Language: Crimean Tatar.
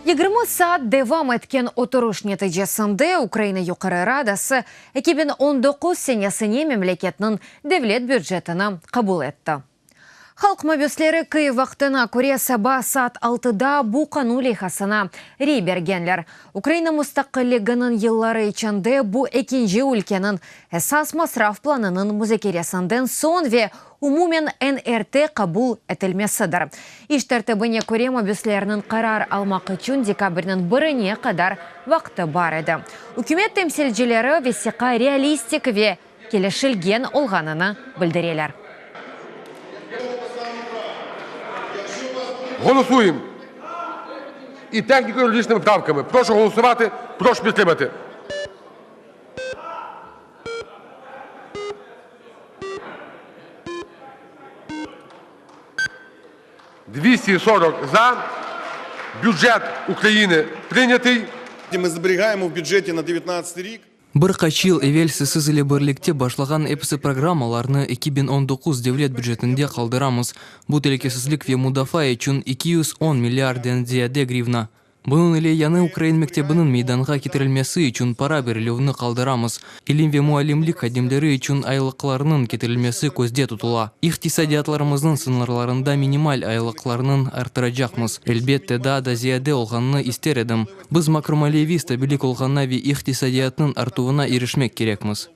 20 saat devam etken oturış neticesinde Ukraina Yuqarı Radası 2019 senesine memleketniñ devlet bücetini qabul etti. Halq mabüsleri Kyiv vaqtına köre saba saat altıda bu qanun leyhasına rey bergenler. Ukraina mustaqilliginiñ yılları içinde bu ekinci ülkeniñ esas masraf planınıñ muzakeresinden soñ ve umumen eñ erte qabul etilmesidir. İş tertibine köre mabüslerniñ qarar almaq içün dekabrniñ birine qadar vaqtı bar edi. Ükümet temsilcileri vesiqa realistik ve kelişilgen olğanını bildireler. Голосуємо. І техніко-юридичними правками. Прошу голосувати, прошу підтримати. 240 за. Бюджет України прийнятий. Ми зберігаємо в бюджеті на 2019 рік. Bir qaç yıl evelsi siz ile birlikte başlağan episi programmalarnı 2019 devlet bücetinde qaldıramız, bu telükesizlik ve mudafaa içün 210 milliarden ziyade grivna. Bunıñ ile yañı ukrain mektebiniñ meydanğa ketirilmesi içün para berilüvni qaldıramız, ilim ve muallimlik hadimleri içün aylıqlarnıñ ketirilmesi közde tutula. İqtisadiyatlarımıznıñ sıñırlarında minimal aylıqlarnıñ arttıracaqmız. Elbette, daa da ziyade olğanını ister edim. Biz makromaliyeviy stabillik olğanına ve iqtisadiyatnıñ artuvına irişmek kerekmiz.